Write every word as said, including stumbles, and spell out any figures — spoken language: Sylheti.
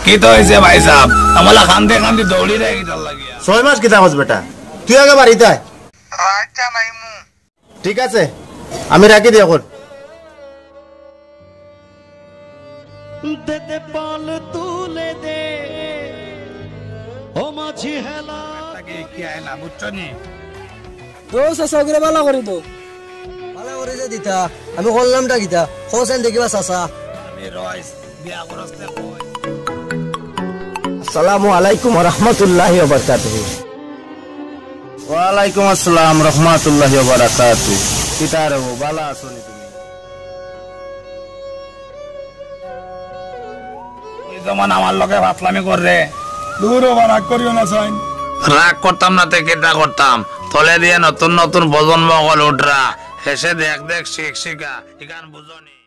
কিতা অইছে ভাইসাব? আমলা কান্দি কান্দি দৌড়ি দেয় কিতার লাগিয়া? ছয় মাস কিতা কস বেটা? তুই আগে বাড়িত আয়। আচ্ছা, নাইমু। ঠিক আছে, আমি রাখি দি অখন। দে দে পাল তুলে দে, ও মাঝি হেলা। কি আয় না, বুঝছো নি? ও চাচা, ওগুরে ভালা করি দো। ভালা করি যে দিতা, আমি করলামটা কিতা? কও চাইন দেখিবা চাচা। আমি রইস, বিয়া করস নে কই? আসসালামু আলাইকুম ওয়া রাহমাতুল্লাহি ওয়া বারাকাতুহু। ওয়ালাইকুম আসসালাম রহমাতুল্লাহি ওয়া বারাকাতু। কিতা রে ও, ভালা আছো নি তুমি? তুই যেমন আমার লগে ফাতলামি কররে। দূর ও বা, রাগ করিও না চাইন। রাগ করতাম না তে কিতা করতাম? তলে দিয়া নতুন নতুন প্রজন্ম অকল উঠরা। হেষে দেখ দেখ শিখ শিখা। ইখান বুঝো নি?